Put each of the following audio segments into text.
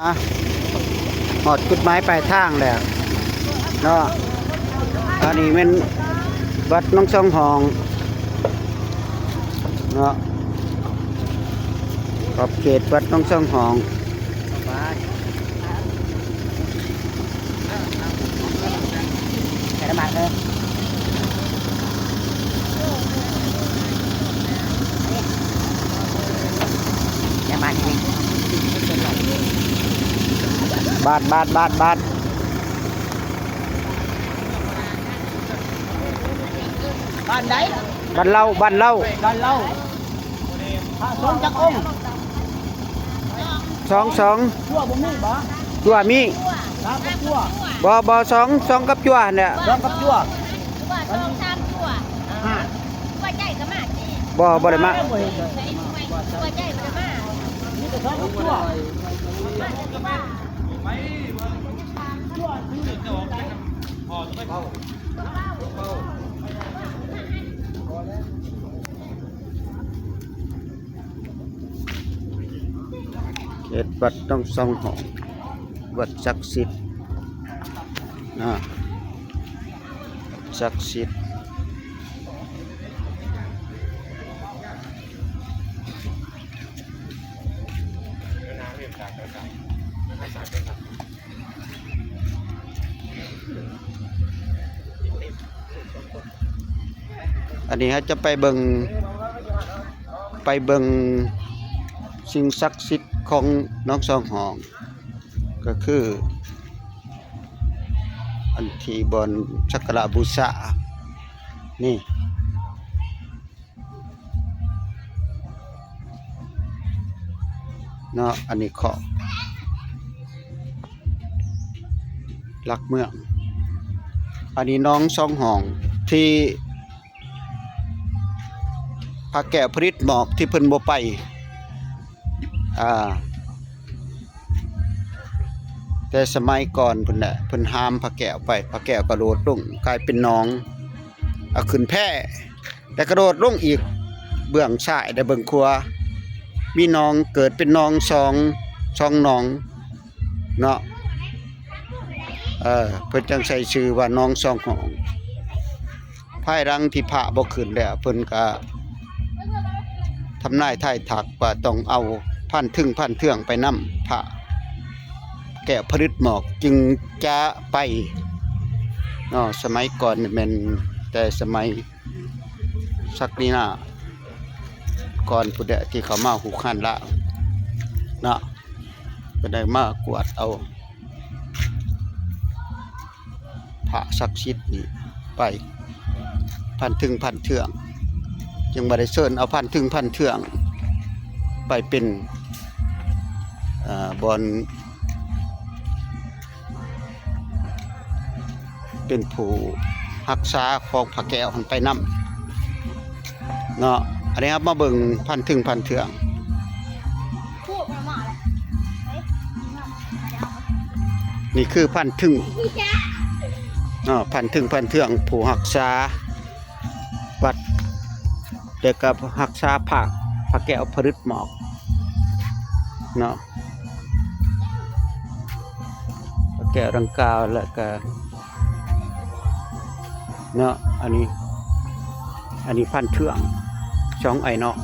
ອ່ະ ຮອດຈຸດໝາຍປາຍທາງແລ້ວເນາະ. ອັນນີ້ແມ່ນວັດໜອງຊອງຫ້ອງເນາະ, ຂອບເຂດວັດໜອງຊອງຫ້ອງ. ໃສ່ນ້ຳມັນເດີ ນ້ຳມັນນີ້ ບາດ ບາດ ບາດ ບາດ. ບ້ານໃດ? ບ້ານເລົ່າ ບ້ານເລົ່າ ບ້ານເລົ່າ. ພະສົງຈັກອົງ? ສອງ ສອງ. ຈົວບໍ່ມີບໍ? ຈົວມີ. ສາມກັບຈົວ? ບໍ່ ບໍ່ ສອງ ສອງກັບຈົວຫັ້ນແຫຼະ. ສອງກັບຈົວ. ວ່າສອງສາມຈົວ. ຫ້າ. ຈົວໃຫຍ່ກໍມາຕິ? ບໍ່ ບໍ່ໄດ້ມາ. ບໍ່ເຫັນເລີຍ. ຈົວໃຫຍ່ບໍ່ໄດ້ມາ. ມີແຕ່ສອງກັບຈົວ. ເຂດວັດໜອງຊອງຫ້ອງ ວັດສັກສິດນະ ສັກສິດ. ອັນນີ້ເຮົາຈະໄປເບິ່ງ ໄປເບິ່ງສິ່ງສັກສິດຂອງໜອງຊອງຫ້ອງ ກໍຄືອັນທີ່ບ່ອນສັກກາລະບູຊານີ້ ເນາະ. ອັນນີ້ເຄາະຫຼັກເມືອງ. ອັນນີ້ໜອງຊອງຫ້ອງທີ່ພະແກ້ວຜະລິດໝອກທີ່ເພິ່ນບໍ່ໄປ ອ່າ ແຕ່ສະໄໝກ່ອນພຸ້ນແຫຼະ ເພິ່ນຫ້າມພະແກ້ວໄປ ພະແກ້ວກະໂດດລົງກາຍເປັນໜອງ ເອົາຂຶ້ນແພ ແລ້ວກະໂດດລົງອີກເບື້ອງຊ້າຍ ແລະ ເບື້ອງຂວາ ມີໜອງ ເກີດເປັນໜອງສອງ ສອງໜອງເນາະ. ເອີ ເພິ່ນຈັ່ງໃສ່ຊື່ວ່າໜອງຊອງຫ້ອງ. ພາຍຫຼັງທີ່ພະບໍ່ຂຶ້ນແລ້ວ ເພິ່ນກະທຳນາຍທາຍທັກວ່າຕ້ອງເອົາພັນທຶງພັນເທືອງໄປນຳ ພະແກ້ວຜະລິດໝອກຈຶ່ງຈະໄປເນາະ. ສະໄໝກ່ອນນີ້ແມ່ນແຕ່ສະໄໝສັກດິນາກ່ອນພຸ້ນແຫຼະ ທີ່ເຂົາມາຮຸກຮານລ້າງເນາະ ກໍໄດ້ມາກວດເອົາ ພະສັກສິດນີ້ໄປພັນທຶງພັນເທືອງ ຈຶ່ງວ່າໄດ້ເຊີນເອົາພັນທຶງພັນເທືອງໄປເປັນ ເອີ ບ່ອນ ເປັນຜູ້ຮັກສາຂອງພະແກ້ວຫັ້ນໄປນຳເນາະ. ອັນນີ້ເຮົາມາເບິ່ງພັນທຶງພັນເທືອງ. ນີ້ຄືພັນທຶງເນາະ ພັນທຶງພັນເທືອງ ຜູ້ຮັກສາວັດ ແລ້ວກໍຮັກສາພະ ພະແກ້ວຜະລິດໝອກເນາະ ພະແກ້ວດັ່ງກ່າວ ແລ້ວກໍ ເນາະ. ອັນນີ້ ອັນນີ້ພັນເທືອງ ສອງອ້າຍນ້ອງ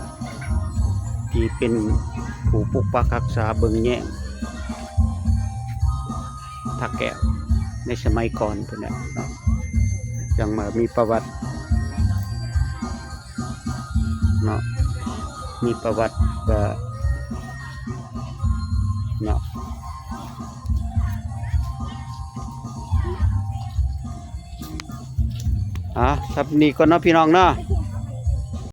ທີ່ເປັນຜູ້ປົກປັກຮັກສາເບິ່ງແຍງພະແກ້ວໃນສະໄໝກ່ອນພຸ້ນແຫຼະເນາະ. ຈັ່ງວ່າມີປະຫວັດເນາະ ມີປະຫວັດກະເນາະ. ອ່າ ສ່ຳນີ້ກ່ອນເນາະພີ່ນ້ອງເນາະ.